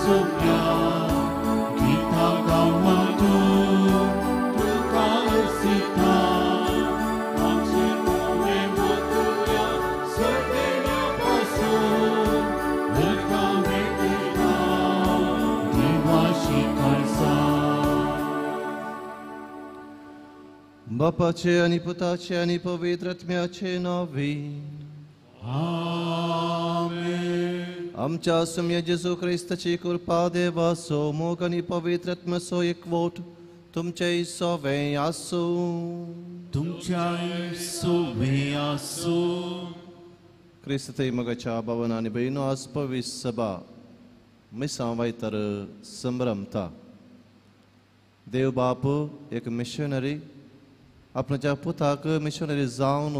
सोम्या गीता गावा तूं तुका अर्सिता आमचे नवे वतुया सगळ्या पासून उदका मेळटा देवाशी काळसा. बापाचे आनी पुताचे आनी पवित्र आत्म्याचे नांवी आमेन. आमच्या सुम्या जेजू क्रिस्ताची कृपा देवाचो मोग आनी पवित्र आत्म्याचो एकवट तुमचे सवे आसूं. तुमच्याय सोवे आसूं. क्रिस्त मगाच्या भावन आनी भयणो आज पवित्र सभा मिसां वायतर संभ्रमता. देव बाप एक मिशनरी आपणाच्या पुताक मिशनरी जावन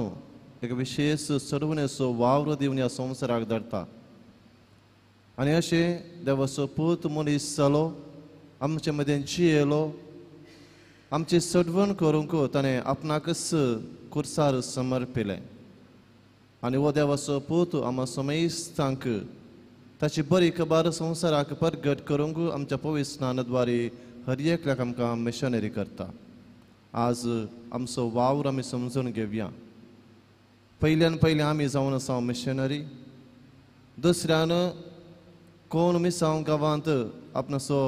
एक विशेष चडवणेचो वावर दिवन ह्या संवसाराक धाडटा आनी अशें देवाचो पूत मनीस जालो, आमचे मदें जियेलो, आमची चडवण करूंक ताणें आपणाकच कुर्सार समर्पिलें आनी हो देवाचो पूत आमकां समेस्तांक ताची बरी खबर संवसाराक परगट करूंक आमच्या पवित्र स्नानाद्वारे हर एकल्याक आमकां मिशनरी करता. आज आमचो वावर आमी समजून घेवया. पयल्यान पयलें आमी जावन आसा मिशनरी, दुसऱ्यान कोण मिसांव गांवांत आपणाचो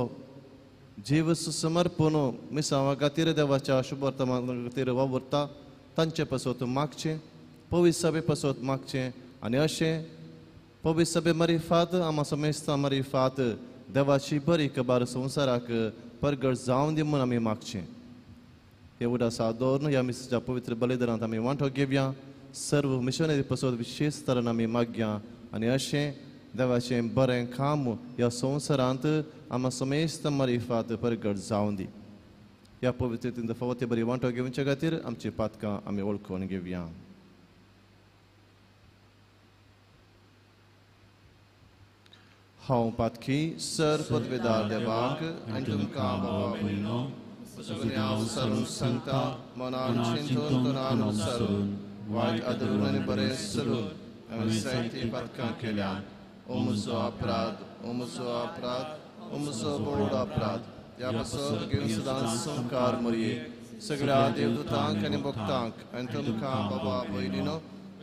जीव समर्पण मिसांवा खातीर देवाच्या शुभवर्तमाना खातीर वावुरता तांचे पासत मागचें, पवित्र सभे पासत मागचें आनी अशें पवित्र सभे मारिफात आमा समेस्तां मारिफात देवाची बरी खबर संवसाराक परगट जावन दी म्हूण आमी मागचें. हे उडासा दवरून ह्या मिसाच्या पवित्र बलिदानांत आमी वांटो घेवया. सर्व मिशनरी पासत विशेष तरेन आमी मागया आनी अशें देवाचें बरें काम ह्या संवसारांत आमकां समेस्त मारिफात परगट जावन दी. ह्या पवित्र फावो ते बरी वांटो घेवचे खातीर आमची पातकां आमी वळखून घेवया. हांव पातकी सर पदवेदार देवाक आनी तुमकां बाबा भयणो हांव सरून सांगता मनान चिंतून तनान सरून वायट आदरून आनी बरें सरून हांवें जायतीं पातकां केल्यात. ओ म्हजो अपराध, ओ म्हजो अपराध, ओ म्हजो व्हड अपराध. ह्या पासत घेवन सदांच संवकार मरये सगळ्या देवदूतांक आनी भक्तांक आनी तुमकां बाबा भयणीनो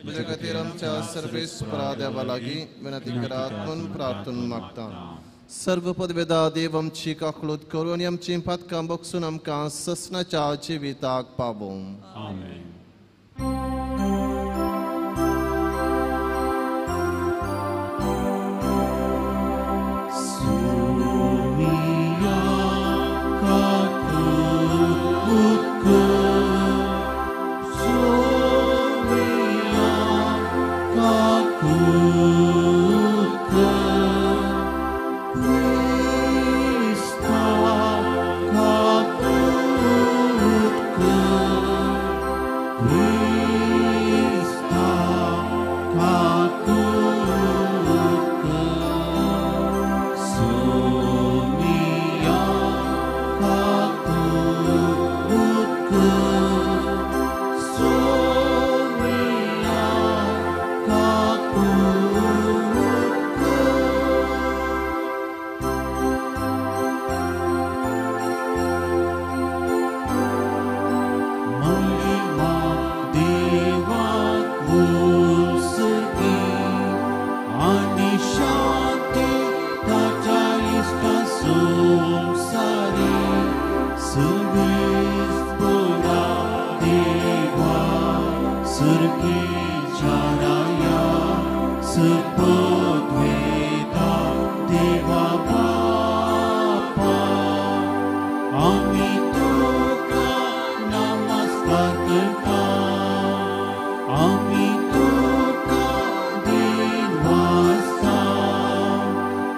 म्हज्या खातीर आमच्या सर्वेस्परा देवा लागीं विनंती करात म्हूण प्रार्थना मागता. सर्व पदवेदा देव आमची काकळूत करूं आनी आमची पातकां बगसून आमकां ससनाच्या जिविताक पावोवं. आमेन.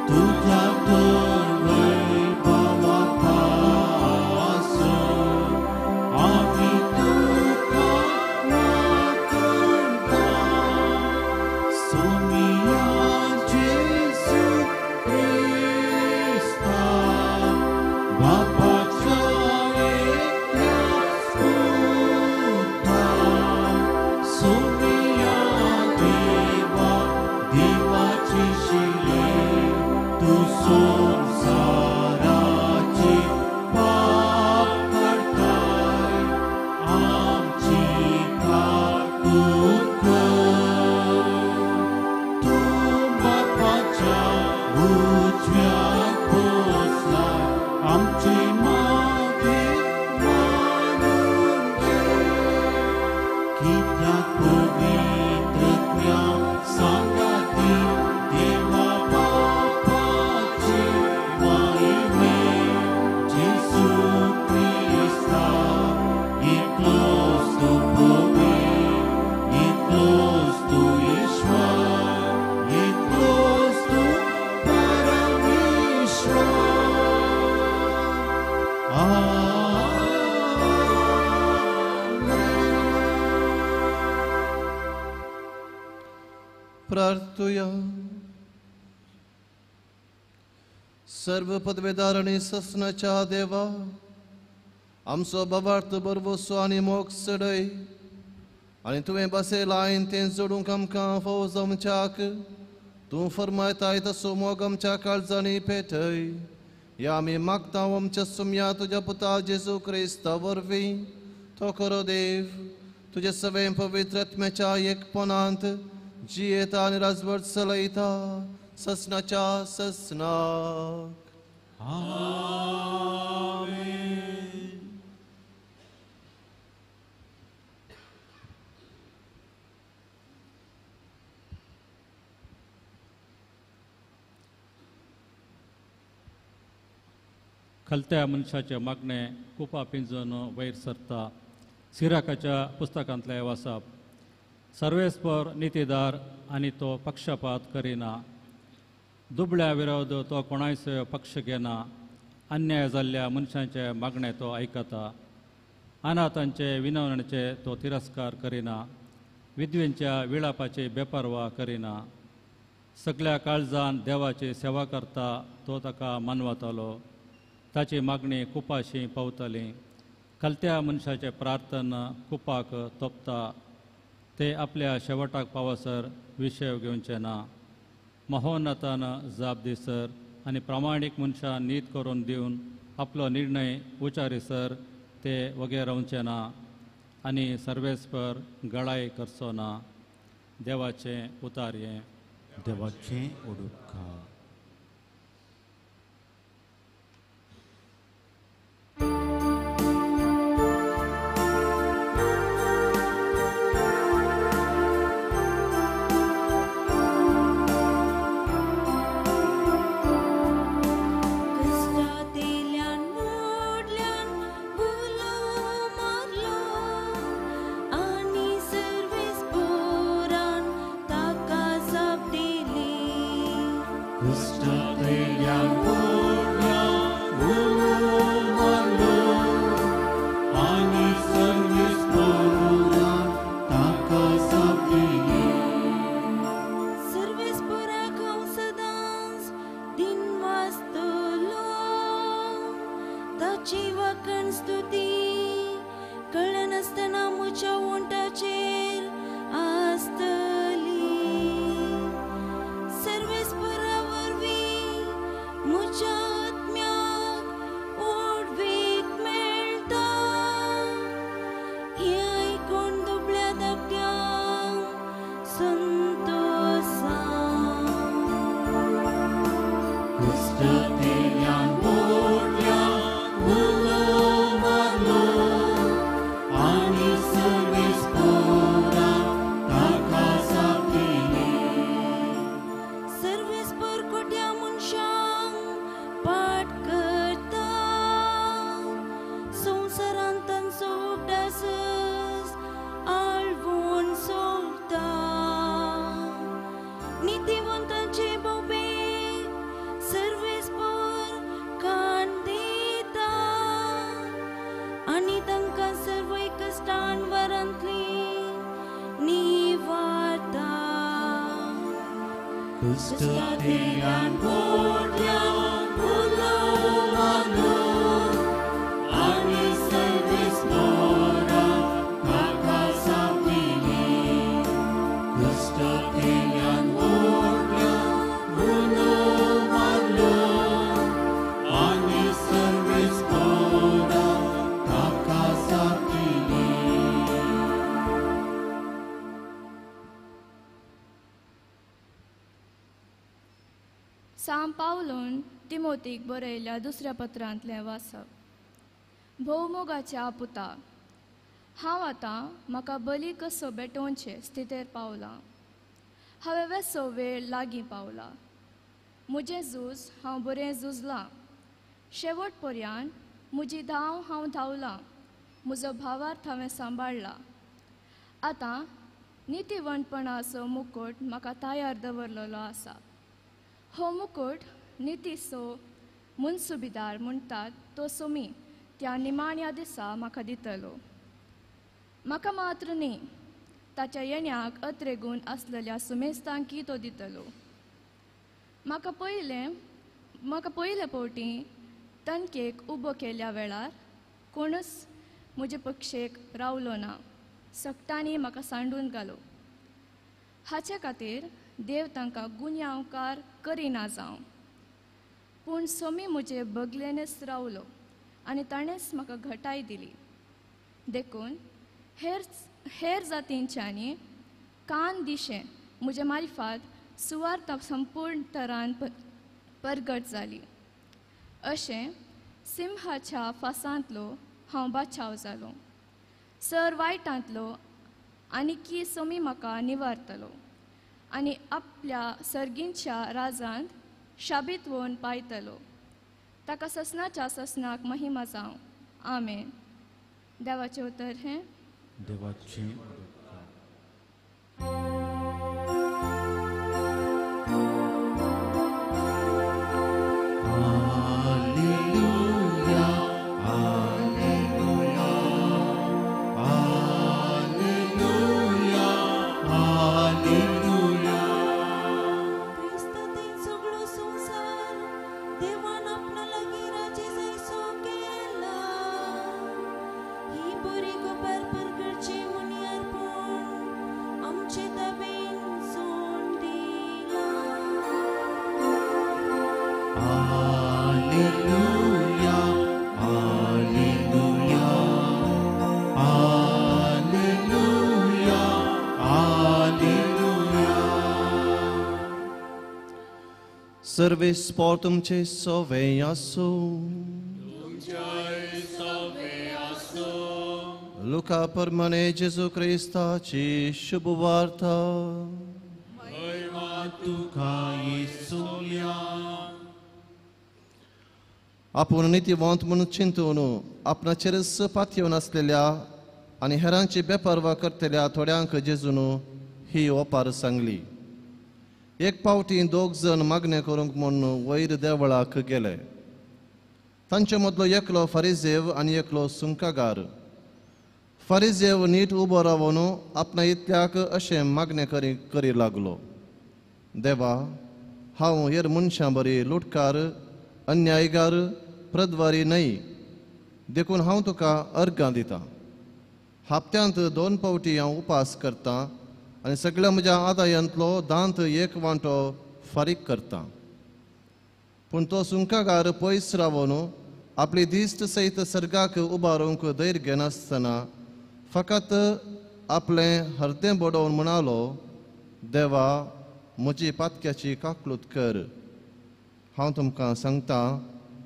तुझ्या तोर संवसाराची पाप काडताय, आमची काकूट कर. तूं बापाच्या उजव्याक बसलाय, आमची मागीर मानून घे. कित्याक पवित्रत्या सांगाती देवा बापाची महिमे जेजू क्रिस्ता एकलोच तूं पवी, एकलोच तूं ईश्वर, एकलोच तूं परमेश्वर. प्रार्थुया. सर्व पदवेदार आनी ससनाच्या देवा, आमचो बाबार्थ बरवसो आनी मोग चडय आनी तुवें बसयलां तें जोडूंक आमकां फावो जावच्याक तूं फरमायताय तसो मोग आमच्या काळजांनी पेटय. ह्या आमी मागता आमच्या सुम्या तुज्या पुता जेजू क्रिस्ता वरवीं. तो खरो देव तुजे सवें पवित्र आत्म्याच्या एकपणांत जियेता आनी राजवट चलयता ससनाच्या ससनाक. आमेन. खलत्या मनशाचे मागणे कुपा पिंजून वयर सरता. सिराकाच्या पुस्तकांतलें वाचप. सर्वेस्पर नितीदार आनी तो पक्षपात करिना. दुबळ्या विरोध तो कोणायचो पक्ष घेना. अन्याय जाल्ल्या मनशांचे मागणे तो आयकता. अनाथांचे विनवणेचे तो तिरस्कार करिना. विधवेंच्या विळापाची बेपर्वा करिना. सगळ्या काळजान देवाची सेवा करता तो ताका मानवतालो. ताची मागणी कुपाशी पावताली. खलत्या मनशाचे प्रार्थना कुपाक तोपता. ते आपल्या शेवटाक पावसर विशय घेवचे ना. महोन्नतान जाप दिसर आनी प्रामाणीक मनशां नीत करून दिवन आपलो निर्णय उचारीसर ते वगेर रावचे ना आनी सर्वेस्पर गळाय करचो ना. देवाचें उतार हें. देवाचें उडुपकार. कश्टांतल्यान मोडल्यान उलो मारलो आनी सर्वेस्परान ताका जाप दिली. कश्टांतल्यान मोडल्यान उलो मारलो आनी सर्वेस्परान ताका जाप दिली. सर्वेस्पराक हांव सदांच दिनवासतलो. ताची वाकण स्तुती कळनासतना म्हज्या ओंठाचेर आसतली. सर्वेस्परा वरवीं म्हज्या आत्म्याक ओडवीक मेळटा. हें आयकून दुबळ्या धाकट्यांक संतोसा. कश्टांतल्यान मोडल्यान उलो मारलो आनी सर्वेस्परान ताका जाप दिली. सर्वेस्पर खोट्या मनशांक पाट करता. संवसारांत तांचो उगडासच आळवून सोडटा. नितीवंतांचे बोबेक सर्वेस्पर कान दिता आनी तांकां सर्व कश्टान वरांतली निवारता. कश्टांतल्यान मोडल्यान उलो मारलो आनी सर्वेस्परान ताका जाप दिली. कश्टांतल्यान मोडल्यान उलो मारलो तिमोतीक बरयल्ल्या दुसऱ्या पत्रांतलें वाचप. भोवमोगाच्या पुता, हांव आतां म्हाका बली कसो भेटोवचे स्थितेर पावलां. हांवें वेसो वेळ लागीं पावला. म्हजें झूज हांव बरें झुजलां. शेवट पर्यंत म्हजी धांव हांव धांवलां. म्हजो भावार्थ हांवें सांबाळ्ळा. आतां नितीवंतपणाचो मुकूट म्हाका तयार दवरलेलो आसा. हो मुकूट नितीचो मुनसुबीदार म्हणटात तो सोमी त्या निमाण्या दिसा म्हाका दितलो. म्हाका मात्र न्ही, ताच्या येण्याक अत्रेगून आसलेल्या सुमेस्तांकी तो दितलो. म्हाका पयले फावटी तनकेक उबो केल्या वेळार कोणूच म्हजे पक्षेक रावलो ना. सगटांनी म्हाका सांडून घालो. हाचे खातीर देव तांकां गुन्यांवकार करिना जावं. पूण सोमी म्हजे बगलेनच रावलो आनी ताणेंच म्हाका घटाय दिली. देखून हेर जातींच्यांनी कान दिशें म्हजे मारिफात सुवार्थ संपूर्ण तरान परगट जाली. अशें सिंहाच्या फासांतलो हांव बाचाव जालो. सर वायटांतलो आनी सोमी म्हाका निवारतलो आनी आपल्या सर्गींच्या राजांत शाबीत वोन पायतलो. ताका ससनाच्या ससनाक महिमा जावं. आमेन. देवाचें उतर हें. देवाचें सर्वेस पोर तुमचे सोवे आसूं. लुका परमाने जेजू क्रिस्ताची शुभ वार्ता. आपूण नितीवंत म्हणून चिंतून आपणाचेरच पातयेवन आसलेल्या आनी हेरांची बेपर्वा करतल्या थोड्यांक जेजून ही ओपार सांगली. एक पावटी दोग जण मागणें करूंक म्हूण वयर देवळाक गेले. तांचे मदलो एकलो फारिजेव आनी एकलो सुंकागार. फारिजेव नीट उबो रावन आपणा इतल्याक अशें मागणें करी लागलो, देवा, हांव हेर मनशां बरी लुटकार, अन्यायगार, प्रद्वारी न्हय, देखून हांव तुका अर्गां दितां. हप्त्यांत 2 फावटी हांव उपास करतां आनी सगळ्या म्हज्या आदायांतलो दांत एक वांटो फारीक करता. पूण तो सुंकागार पयस रावन आपली दिश्ट सयत सर्गाक उबारूंक धैर्य घेनासतना फकत आपलें हरदें बडोवन म्हणालो, देवा, म्हजी पातक्याची काकलूत कर. हांव तुमकां सांगता,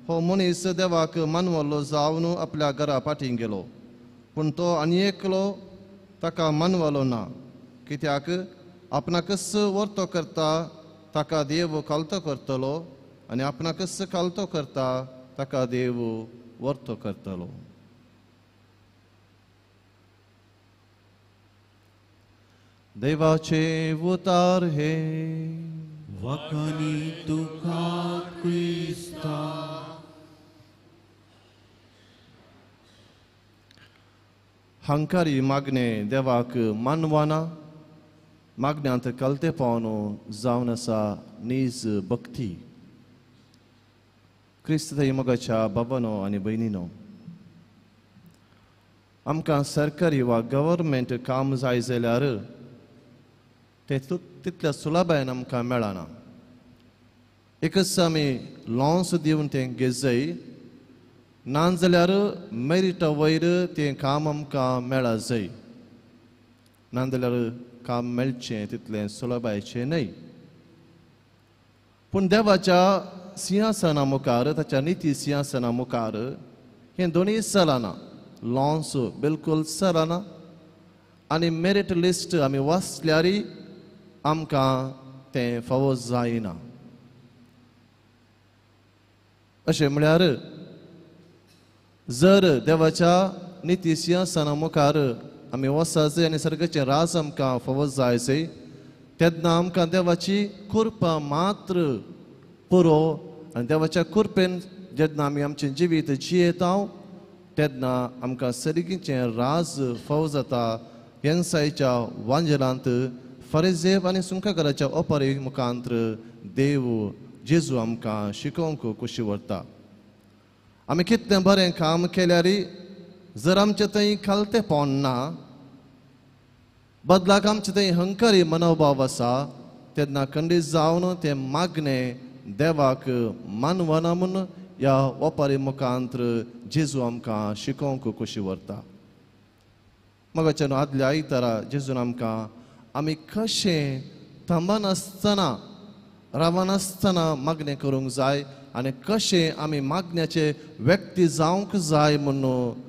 हो मनीस देवाक मानवल्लो जावन आपल्या घरा फाटीं गेलो, पूण तो आनी एकलो ताका मानवलो ना. कित्याक आपणाकच वर्तो करता ताका देव खालतो करतलो आनी आपणाकच खालतो करता ताका देव वर्तो करतलो. देवाचे उतार हे. वखनी तुका क्रिस्ता. हंकारी मागणे देवाक मानवाना मागण्यांत कलते पावन जावन आसा नीज भक्ती. क्रिस्त मोगाच्या बाबानो आनी भयणीनो, आमकां सरकारी वा गव्हर्मेंट काम जाय जाल्यार तें तितल्या सुलभायेन आमकां मेळना. एकच आमी लॉन्स दिवन तें घेत ना जाल्यार मेरिटा वयर तें काम आमकां मेळा जाय, ना जाल्यार काम मेळचें तितलें सुलभायेचें न्हय. पूण देवाच्या सिंहासना मुखार, ताच्या निती सिंहासना मुखार हें दोनूय चलना. लॉन्स बिलकुल चलना आनी मेरीट लिस्ट आमी वाचल्यार आमकां तें फावो जायना. अशें म्हळ्यार जर देवाच्या निती सिंहासना मुखार आमी वचायचें आनी सर्गाचें राज आमकां फावो जायचें तेन्ना आमकां देवाची कृपा मात्र पुरो आनी देवाच्या कृपेन जेन्ना आमी आमचें जिवीत जियेता तेन्ना आमकां सर्गीचें राज फावो जाता. येन्सायच्या वांजेलांत फरिजेव आनी सुंकाकाराच्या ओपारी मुखांत देव जेजू आमकां शिकोवंक कुशी व्हरता. आमी कितलें बरें काम केल्यार जर आमचें थंय खालतेपण ना, बदलाक आमचें थंय हंकारी मनोभाव आसा तेन्ना खंडीत जावन तें मागणें देवाक मानवना म्हूण ह्या ओपारी मुखांत जेजू आमकां शिकोवंक कुशी व्हरता. मगाच्यान आदल्या आयतारा जेजून आमकां आमी कशें थांबनासतना रावनासतना मागणें करूंक जाय आनी कशें आमी मागण्याचे व्यक्ती जावंक जाय म्हणून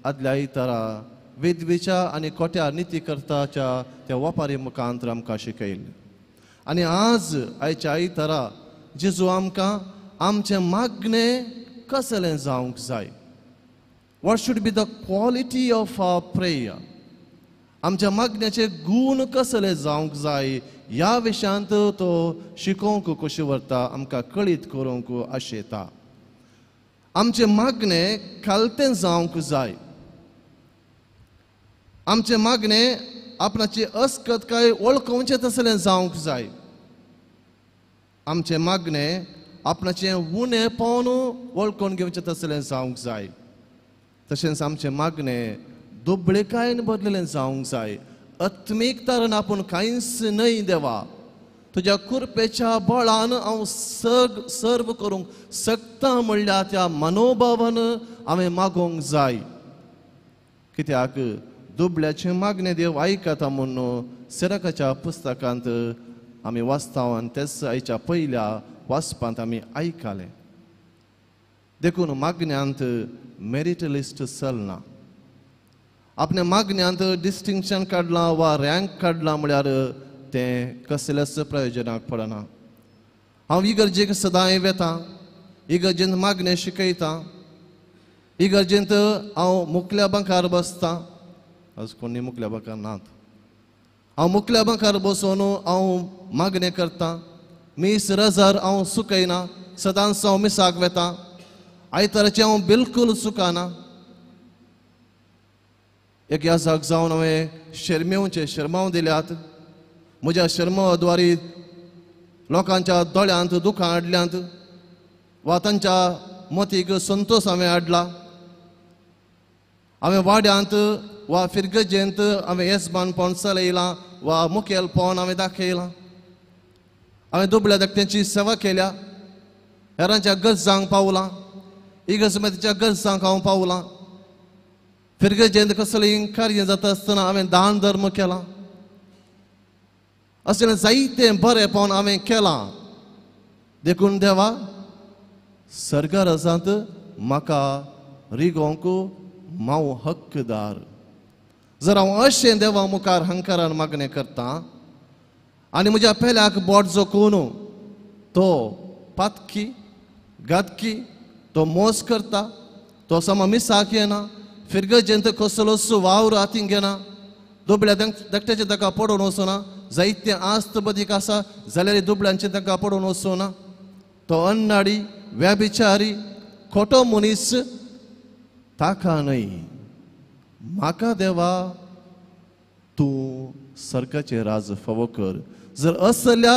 आदल्या आयतारा विधवेच्या आनी खोट्या नितीकर्ताच्या त्या वपारी मुखांत आमकां शिकयलें. आनी आज आयच्या आयतारा जेजू आमकां आमचें मागणें कसलें जावंक जाय, what should be the quality of our prayer, आमच्या मागण्याचे गूण कसले जावंक जाय ह्या विशयांत तो शिकोवंक कशी व्हरता, आमकां कळीत करूंक आशेता. आमचें मागणें खालतें जावंक जाय, आमचें मागणें आपणाची अस्कतकाय वळखोवचें तसलें जावंक जाय, आमचें मागणें आपणाचें उणेपण वळखून घेवचें तसलें जावंक जाय, तशेंच आमचें मागणें दुबळेकायेन बदलें जावंक जाय. आत्मीक तारण आपूण कांयच न्हय देवा, तुज्या कृपेच्या बळान हांव सर्व करूंक शकता म्हणल्यार त्या मनोभावान हांवें मागोवंक जाय. कित्याक दुबळ्याचें मागणें देव आयकता म्हणून सिराकाच्या पुस्तकांत आमी वाचता आनी तेच आयच्या पयल्या वाचपांत आमी आयकलें. देखून मागण्यांत मेरीट लिस्ट चलना. आपल्या मागण्यांत डिस्टिंक्शन काडलां वा रँक काडलां म्हळ्यार तें कसलेंच प्रयोजनाक पडना. हांव इगर्जेक सदांय वेता, इगर्जेंत मागणें शिकयता, इगर्जेंत हांव मुकल्या बांकार बसता. आज कोणी मुकल्या बांकार नात. हांव मुकल्या बांकार बसून हांव मागणें करता, मीस रजार हांव चुकयना, सदांच हांव मिसाक वेता, आयताराचें हांव बिलकूल चुकना. एक याजाक जावन हांवें शर्मेवचे शर्माव दिल्यात, म्हज्या शर्मावा द्वारी लोकांच्या दोळ्यांत दुखां हाडल्यांत वा तांच्या मतीक संतोश हांवें हाडला. हांवें वाड्यांत वा फिरगजेंत हांवें येसबानपण चलयलां वा मुखेलपण हांवें दाखयलां. हांवें दुबळ्या धाकट्यांची सेवा केल्या, हेरांच्या गरजांक पावलां, इगर्जमेच्या गरजांक हांव पावलां. फिरगजेंत कसलें कार्य जाता आसतना हांवें दान धर्म केला, असलें जायतें बरेंपण हांवें केलां. देखून देवा सर्गाराजांत म्हाका रिगोवंक हांव हक्कदार. जर हांव अशें देवा मुखार हंकारान मागणें करता आनी म्हज्या पेल्याक बोट जोखून तो पातकी गातकी, तो मोस करता, तो समा मिसाक येना, फिरगजेंत कसलोच वावर हातीन घेना, दुबळ्या धाकट्याचें ताका पडोवन वचना, जायतें आस्त बदीक आसा जाल्यार दुबळ्यांचें ताका पडोवन वचना, तो अन्नाडी व्याभिचारी खोटो मनीस ताका न्हय म्हाका देवा तूं सर्गाचें राज फावो कर. जर असल्या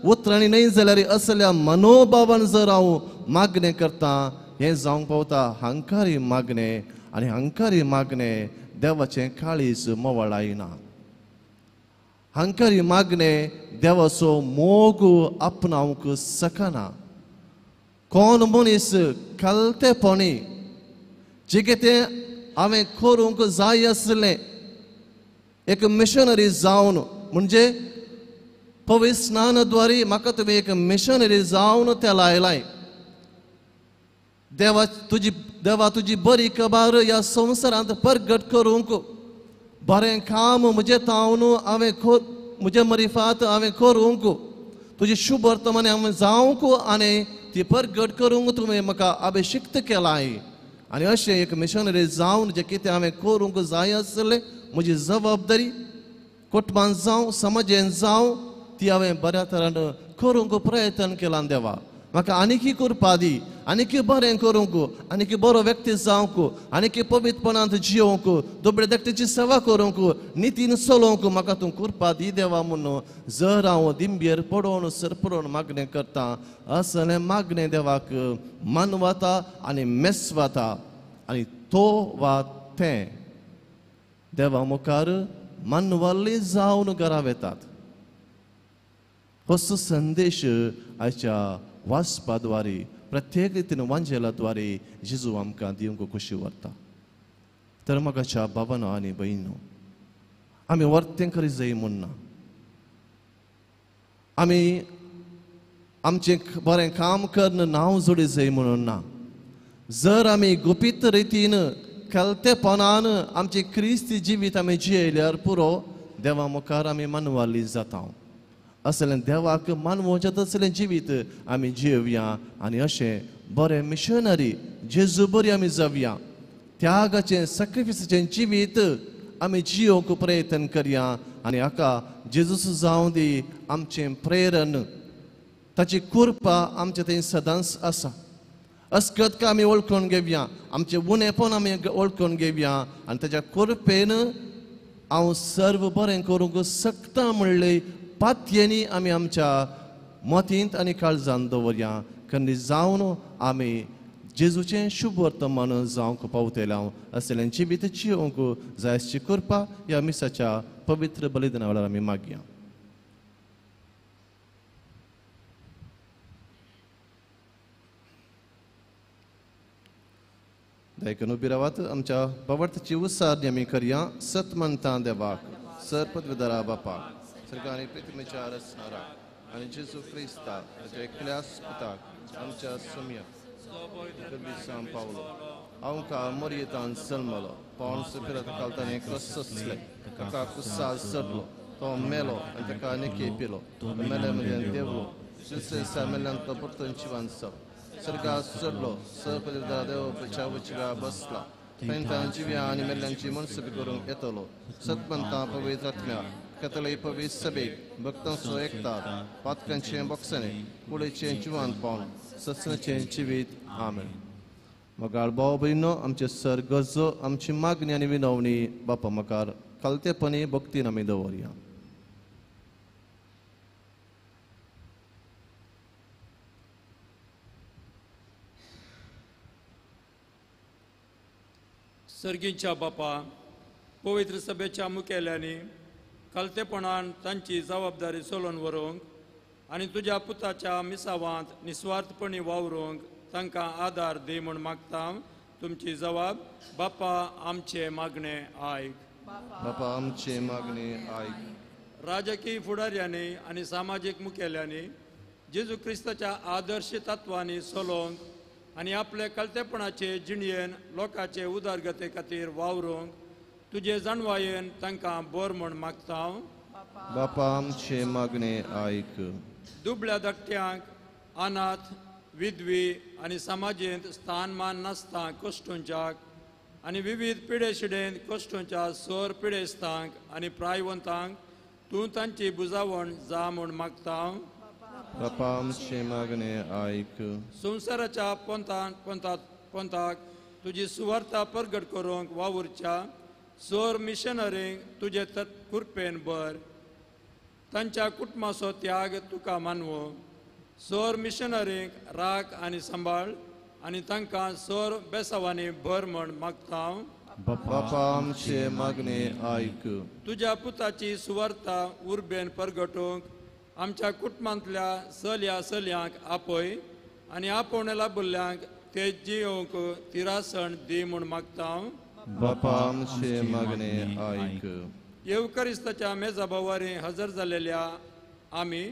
उतरांनी न्हय जाल्यार असल्या मनोभावान जर हांव मागणें करता हें जावंक पावता हंकारी मागणें. आनी हंकारी मागणें देवाचें काळीज मोवळायना. हंकारी मागणें देवाचो मोग आपणावंक शकना. कोण मनीस खालतेपणी जें कितें हांवें करूंक जाय आसलें एक मिशनरी जावन, म्हणजे पवित्र स्नानद्वारे म्हाका तुमी एक मिशनरी जावन तें लायलाय, देवा तुजी बरी खबर ह्या संवसारांत परगट करूंक बरें काम म्हजें तावन हांवें म्हजे मरिफात हांवें करूंक तुजी शुभ वर्तमान हांवें जावंक आनी ती परगट करूंक तुवें म्हाका अभिशिक्त केलाय. आनी अशें एक मिशनरी जावन जें कितें हांवें करूंक जाय आसलें म्हजी जबाबदारी कुटुंबान जावं समाजेन जावं ती हांवें बऱ्या तरान करूंक प्रयत्न केला. देवा म्हाका आनीकी करपा दी, आनीकी बरें करूंक, आनीकी बरो व्यक्ती जावंक, आनीकी पवित्रपणांत जियोवंक, दुबळे धाकटेची सेवा करूंक, नितीन चलोवंक म्हाका तूं करपा दी देवा. म्हणून जर हांव दिंबेर पडोवन सरपडोवन मागणें करता असलें मागणें देवाक मानवता आनी मेसवता आनी तो वा तें देवा मुखार मानवल्ली जावन घरा वेतात. हो संदेश आयच्या वाचपा द्वारे प्रत्येक रितीन वांजेला द्वारे जेजू आमकां दिवंक खोशी व्हरता. तर म्हाकाच्या बाबानो आनी भयणो आमी वर्तें करी जाय म्हूण ना, आमी आमचें बरें काम करून नांव जोडी जाय म्हणून ना. जर आमी गुपीत रितीन खेलतेपणान आमचें क्रिस्ती जिवीत आमी जियेल्यार पुरो देवा मुखार आमी मानवाली जाता. असलें देवाक मानवोवचें तसलें जिवीत आमी जियोवया आनी अशें बरें मिशनरी जेजू बरी आमी जावया. त्यागाचें सॅक्रिफिसाचें जिवीत आमी जियोवंक प्रयत्न करया आनी हाका जेजूस जावं दी आमचें प्रेरण, ताची कृपा आमचे थंय सदांच आसा. अस्कत का आमी वळखून घेवया, आमचें उणेपण आमी वळखून घेवया आनी ताच्या कृपेन हांव सर्व बरें करूंक शकता म्हणलें पातयेनी आमी आमच्या मतींत आनी काळजान दवरया. कन्नी जावन आमी जेजूचें शुभ वर्तमान जावंक पावतले. हांव असलें जिवीत जियोवंक जायची कृपा ह्या मिसाच्या पवित्र बलिदाना वेळार आमी मागया. देखून उबी रावात आमच्या बावडताची उसारणी आमी करया. सत म्हणटा देवाक सर पदवीधरा बापाक सरकारी प्रतिमेच्या रचणाराक आनी जेजू क्रिस्ताक ताच्या एकल्या पुताक आमच्या सुम्या सांग पावलो हांव का मोरयेतान जल्मलो पावन सुपिरात कालताने सोसले ताका कुसाल चडलो तो मेलो आनी ताका निके पिलो तो मेले मदें देवलो दुसरे दिसा मेल्ल्यान तो परतून जिवान जालो सरकार चडलो सर पदवीधरा देव उजव्या बसला थंय जिव्या आनी मेल्ल्यांची मनसुबी करूंक येतलो. सतमंता पवित्र आत्म्या कथले पवित्र सभेक भक्तांचो एकता पातकांचें बोक्सणें कुडीचें जिवानपण सत्संगाचें जिवीत. आमेन. मोगाळ भाव भयणो आमचे सर गरजो आमची मागणी आनी विनवणी बापा मुखार खालतेपणी भक्तीन आमी दवरया. सर्गींच्या बापा पवित्र सभेच्या मुखेल्यांनी खालतेपणान तांची जबाबदारी चलोवन व्हरूंक आनी तुज्या पुताच्या मिसावांत निस्वार्थपणी वावरूंक तांकां आदार दी म्हूण मागता. तुमची जबाब बापा आमचे मागणे आयक. बापा आमचे मागणे आयक. राजकीय फुडाऱ्यांनी आनी सामाजीक मुखेल्यांनी जेजू क्रिस्ताच्या आदर्श तत्वांनी चलोवंक आनी आपले कलतेपणाचे जिणयेन लोकांचे उदरगते खातीर वावरूंक तुजे जाणवायेन तांकां बोर म्हूण मागता. बापा आमचे मागणे आयक. दुबळ्या धाकट्यांक अनाथ विधवी आनी समाजेंत स्थानमान नासता कश्टूंच्याक आनी विविध पिडेशिडेंत कश्टूंच्या सोर पिडेस्तांक आनी प्रायवंतांक तूं तांची बुजावण जा म्हूण मागता. बापा आमचे मागणे आयक. संवसाराच्या पंथाक तुजी सुवार्ता परगट करूंक वावुरच्या सोर मिशनरींक तुजे कृपेन भर. तांच्या कुटुंबाचो त्याग तुका मानवो. सोर मिशनरींक राख आनी सांबाळ आनी तांकां सोर बेसावांनी भर म्हूण मागता. बापा आमचे मागणे आयक. तुज्या पुताची सुवार्ता उर्बेन परगटूंक आमच्या कुटुंबांतल्या चलया चलयांक आपय आनी आपोवणे लाबुल्ल्यांक ते जियोवंक तिरासण दी म्हूण मागता. बापा आमचे मागणे आयक. येवकरिस्ताच्या मेजा भावारी हजर जालेल्या आमी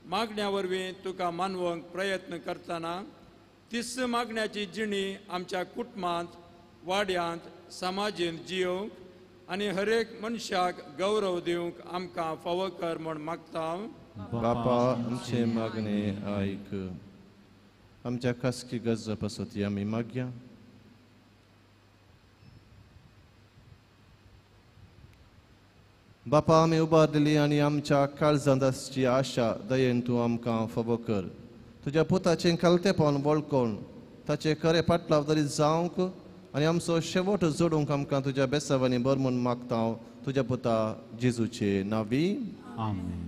मागण्या वरवीं तुका मानवंक प्रयत्न करतना तीस मागण्याची जिणी आमच्या कुटुंबांत, वाड्यांत, समाजेंत जियोवंक आनी हरेक मनशाक गौरव दिवंक आमकां फावो कर म्हूण मागता. बापा आमचे मागणे आयक. आमच्या खासगी गरजा पासत आमी मागया. बापा आमी उबारलेली आनी आमच्या काळजांत आसची आशा दयेन तूं आमकां फावो कर. तुज्या पुताचें खालतेपण वळखून ताचें खरें फाटलाव तरी जावंक आनी आमचो शेवट जोडूंक आमकां तुज्या बेसावांनी बर म्हूण मागता तुज्या पुता जेजूचे नांवी. आमेन.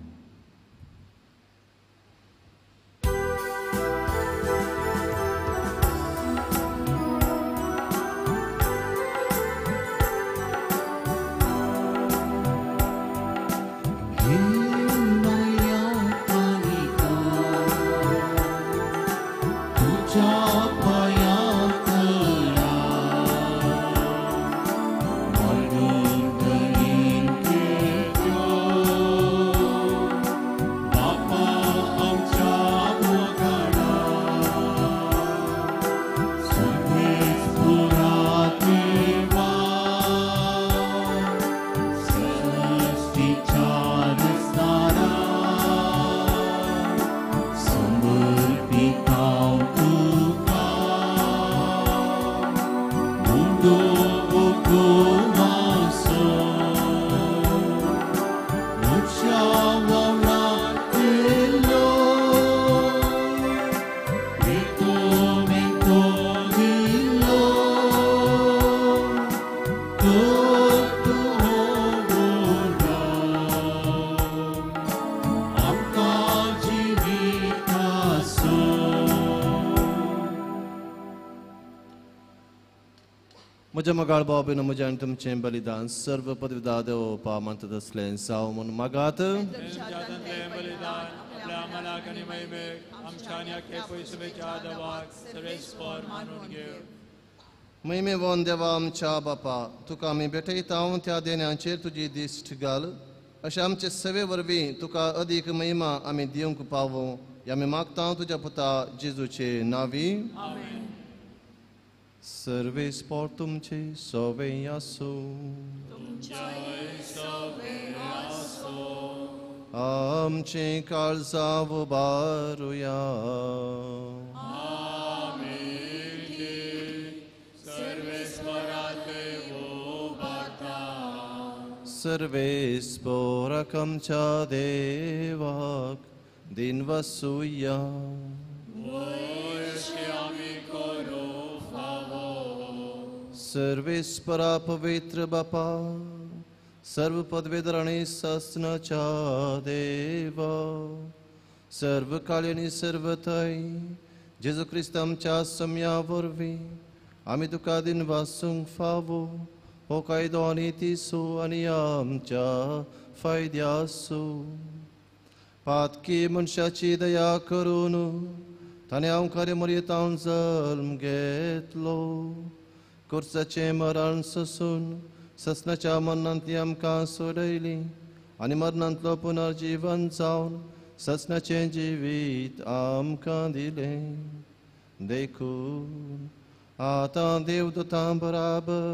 म्हज्या मोगाळ भाव भयणो म्हजें आनी तुमचें बलिदान सर्व पदवीदा देवपा मानतात असलें जावं म्हूण मागात. महिमे वन देवा आमच्या बापा, तुका आमी भेटयता त्या देण्यांचेर तुजी दिश्ट घाल, अशें आमचे सेवे वरवीं तुका अदीक महिमा आमी दिवंक पावो ह्या आमी मागता तुज्या पुता जेजूचे नांवी. सर्वेस पोर तुमचे सोवे आसूं. आमचें काळजां उबारुया. सर्वेस पोराक आमच्या देवाक दिन वसुया. सर्वेस्परा पवित्र बापा, सर्व पदवेधर आनी सासनाच्या देवा, सर्व काळी आनी सर्व थंय जेजू क्रिस्त आमच्या सम्या वरवीं आमी तुका दिन वासूंक फावो हो कायदो आनी तिसो आनी आमच्या फायद्यासो. पातकी मनशाची दया करून ताणें हांव खरें मरयेतावन जल्म घेतलो. कुर्साचें मरण सोसून ससनाच्या मरणांतली आमकां सोडयली आनी मरणांतलो पुनर्जीवन जावन ससनाचें जिवीत आमकां दिलें. देखून आतां देवदूतां बराबर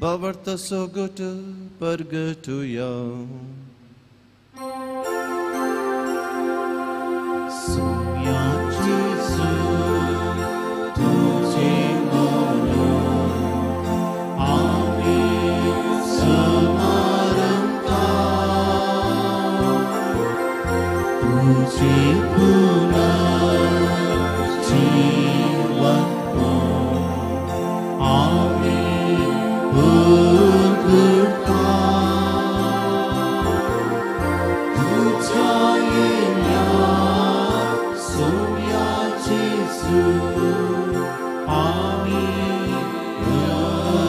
बावर्त सोगट परगटुया. सुम्या जेजू तुझे म्हणून आमी समारंभता तुझे पुनर्जीवनपण आमी उगडता तुझ्या येण्या सुम्या जेजू आमी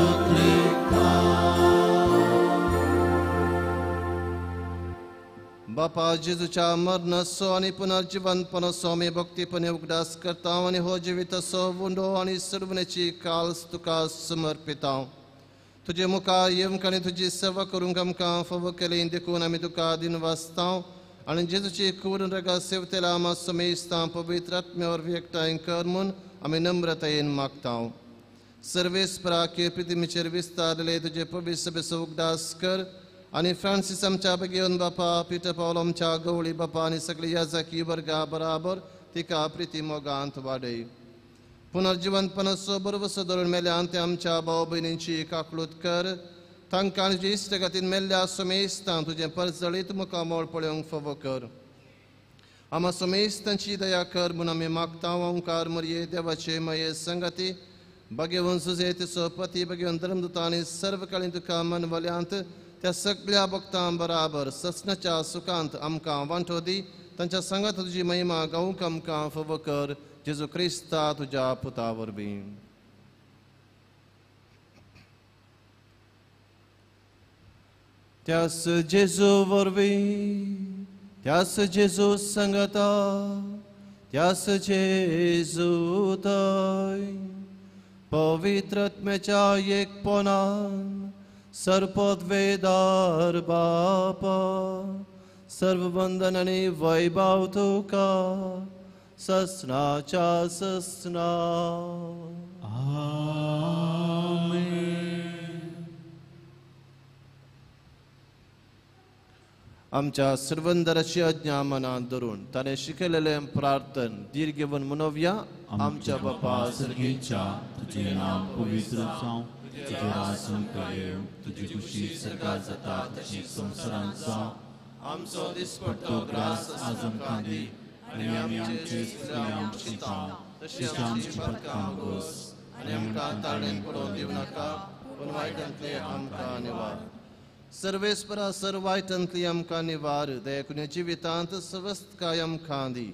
उगडता. बापा जेजूच्या मरणाचो आनी पुनर्जिवनपणाचो आमी भक्तीपणे उगडास करता आनी हो जिविताचो उंडो आनी सर्वणेची काल्स तुका समर्पिता. तुजे मुखार येवंक आनी तुजी सेवा करूंक आमकां फावो केली देखून आमी तुका दिनवासता आनी जेजूची कूड रगा सेवतेला आमा समेस्तां पवित्र आत्म्या वरवीं एकठांय कर म्हूण आमी नम्रतायेन मागता. सर्वेस्परा प्रितिमेचेर विस्तारले तुजे पवित्र सभेचो उगडास कर आनी फ्रांसीस आमच्या बेगीन बापा, पिटर पावल आमच्या गवळी बापा आनी सगळी याजकी वर्गा बराबर तिका प्रिती मोगांत वाडय. पुनर्जिवनपणाचो बरवसो धरून मेल्यान ते आमच्या भाव भयणींची काकलूत कर. तांकां तुजे इश्टगतीन मेल्ल्या समेस्तां तुजें परजळीत मुखामळ पळोवंक फावो कर. आमा समेस्तांची दया कर म्हूण आमी मागता. ओंकार मरये देवाचे माये संगती बागेवन सुजे तिचो पती बागेवन धर्मदूता आनी सर्वकाळीन तुका मनवल्यांत त्या सगळ्या भक्तां बराबर ससनाच्या सुखांत आमकां वांटो दी. तांच्या सांगात तुजी महिमा गावंक आमकां फावो कर. जेजू क्रिस्ता तुज्या पुता वरवीं. त्यास जेजू वरवीं, त्यास जेजू सांगाता, त्यास जेजू थंय पवित्र आत्म्याच्या एकपणान सर्पद्वेदार बापा सर्व वंदन आनी वैभव तुका ससनाच्या ससना. आमेन. आमच्या सर्वंदराची आज्ञा मनात धरून ताणें शिकयलेलें प्रार्थन धीर घेवन मनोवया. आमच्या बापा सर्गेच्या तुजें नांव पवित्र जावं, तुजें राज येवं, तुजी खुशी स्वर्गात जाता तशी संवसारांत जावं. आमचो दिसपट्टो ग्रास आज आमकां दी आनी आमी आमचे चुकल्यांक शिता तशी आमची पथकां गोस आनी आमकां ताळेन पडोवन दिवं नाका पूण वायटांतलें आमकां निवार. सर्वेस्परा सर वायटांतली आमकां निवार. दयाकुन्या जिवितांत सवस्तकाय आमकां दी.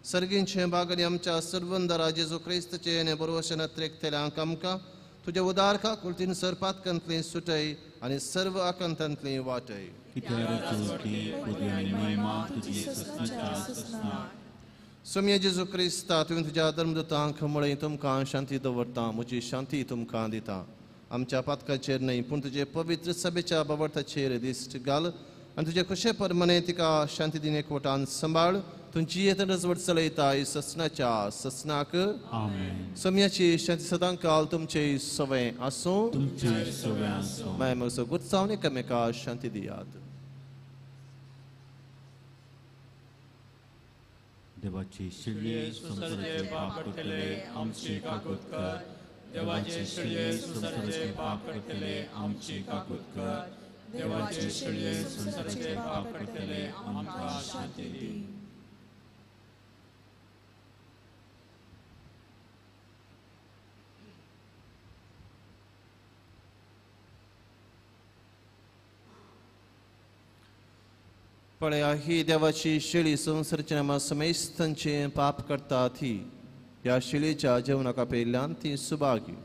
सर्गींचे बागनी आमच्या सर्वंदरा जेजू क्रिस्तचे आनी बरोवशें नत्रेकतेल्यांक आमकां तुज्या उदार काकुळतीन सरपातकांतली सुटय आनी सर्व आकांतांतली वाटय. सोम्या जेजू क्रिस्ता तुवें तुज्या धर्मदूतांक म्हळें तुमकां शांती दवरता, म्हजी शांती तुमकां दिता. आमच्या पातकाचेर न्हय पूण तुजे पवित्र सभेच्या बाबर्थाचेर दिश्ट घाल आनी तुजे खुशे परमाने तिका शांती दिन एकवटान सांबाळ. तुमची येतन रजवट चलयताय ससनाच्या ससनाक. सोम्याची शांती सदां काल तुमचे सवय आसूं. मागीर मगसो गुत्सावन एकामेका शांती दियात. देवाची शिळये संवसाराचे पाप करतले आमची काकूत कर. देवाचे शिळये संवसाराचे पाप करतले आमची काकूत कर. देवाचे शिळये संवसाराचे पाप करतले आमकां शांती दी. पळया ही देवाची शेळी संवसाराच्या नामा समेस्तांचें पाप करता ती ह्या शेळीच्या जेवणाक आपयल्ल्यान ती सुभागी.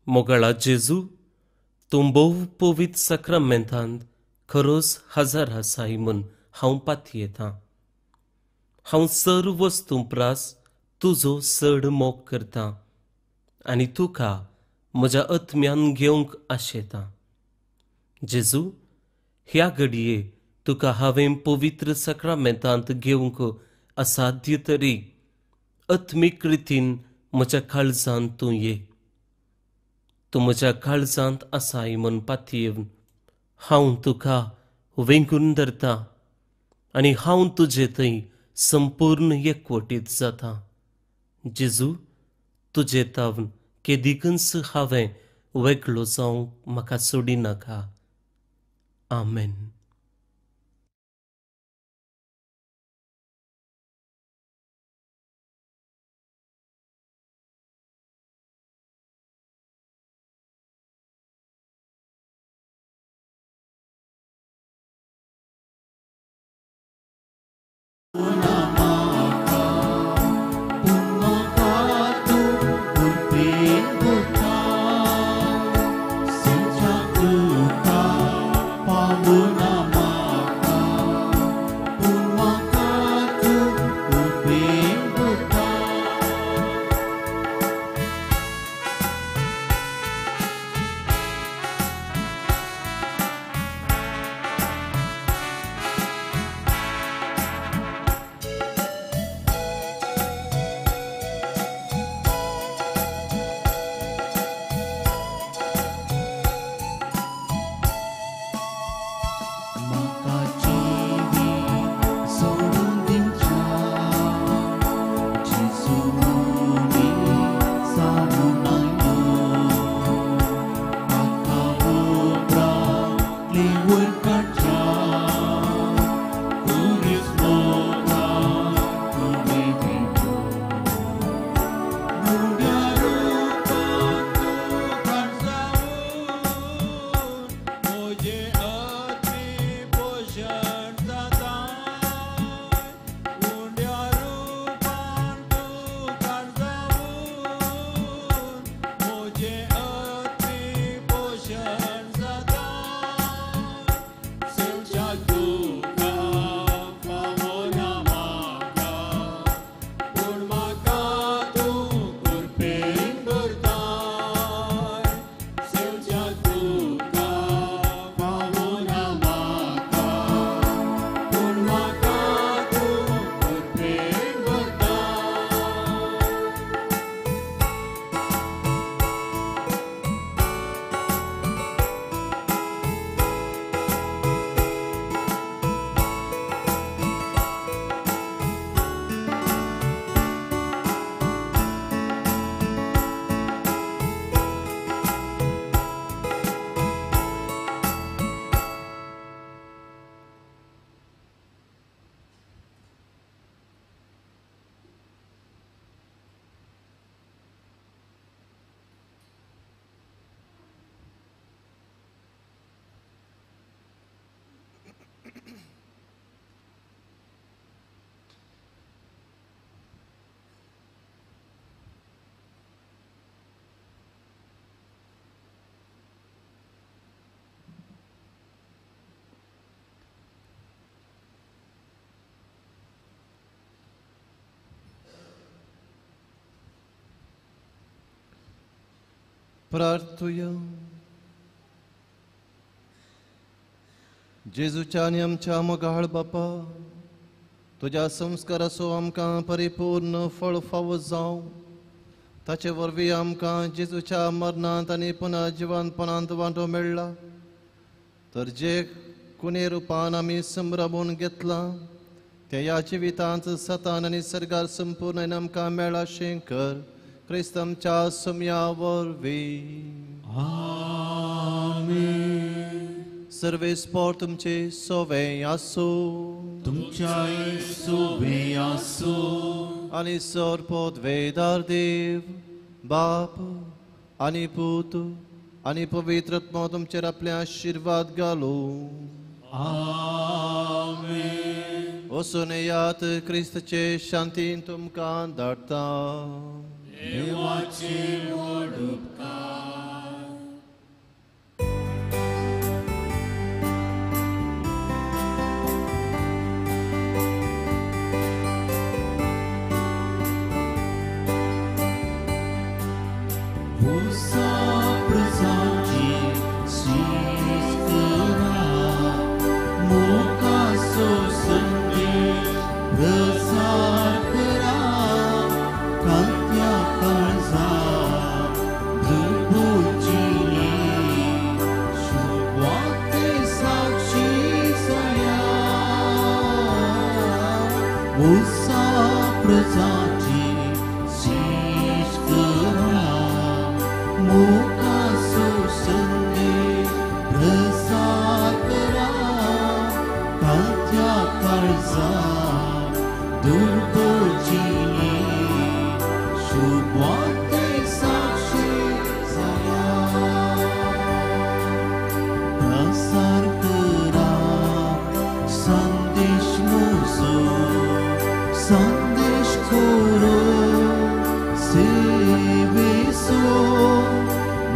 मोगाळा जेजू, तूं भोव पवित्र साक्रामेंतांत खरोच हजार आसाय म्हूण हांव पातयेतां. हांव सर्व वस्तूं प्रास तुजो चड मोग करता आनी तुका म्हज्या आत्म्यान घेवंक आशेता. जेजू, ह्या घडये तुका हांवें पवित्र साक्रामेंतांत घेवंक असाध्य तरी आत्मीक रितीन म्हज्या काळजांत तूं ये. तूं म्हज्या काळजांत आसाय म्हूण पातयेवन हांव तुका वेंगून धरता आनी हांव तुजे थंय संपूर्ण एकवटीत जाता. जेजू, तुजे तावन केदिकूच हांवें वेगळो जावंक म्हाका सोडिनाका. आमेन. प्रार्थुया. जेजूच्या आनी आमच्या मोगाळ बापा, तुज्या संस्काराचो आमकां परिपूर्ण फळ फावो जावं. ताचे वरवीं आमकां जेजूच्या मरणांत आनी पुनर्जिवनपणांत वांटो मेळ्ळा. तर जे कुणे रुपान आमी संभ्रमून घेतलां तें ह्या जिवितांत सतान आनी सर्गार संपूर्ण आमकां मेळ्ळा शें कर क्रिस्त आमच्या सुम्या वरवीं. आमेन. सर्वेस्पोर तुमचे सोवे आसूं. तुमच्याय सोवे आसूं. आनी सरपोत वेदार देव बाप आनी पूत आनी पवित्र आत्मो तुमचेर आपले आशिर्वाद घालूं. आमेन. वचून येयात, क्रिस्तचे शांतीन तुमकां धाडटा. देवाचे व्हड उपकार. मुसा प्रजाची शीश करा मोगाचो संदेश प्रसार करा कांत्या काळजाक दुर्बळ जिणे शुभवार्ते साक्षी जाया प्रसार करा संदेश मुजो संदेश करो सेवेसो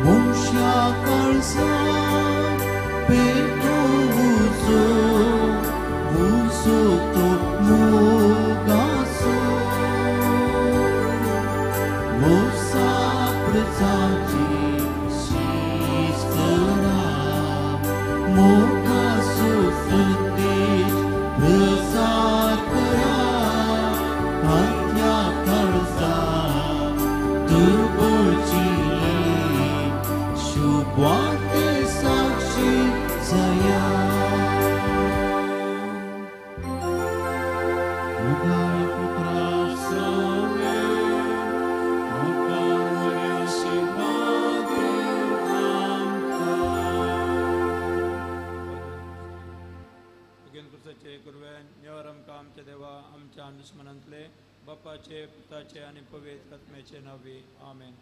मनशा काळजाक पेटो उजो उजो तो मोगाचो मुसा प्रजाची शीश करा मोगाचो संदेश प्रसार करा कांत्या काळजाक दुर्बळ जिणे शुभवार्ते साक्षी जाया. आमच्या देवा आमच्या दुस्मनांतले बापाचे पुताचे आनी पवित्र आत्म्याचे नांवी आमेन.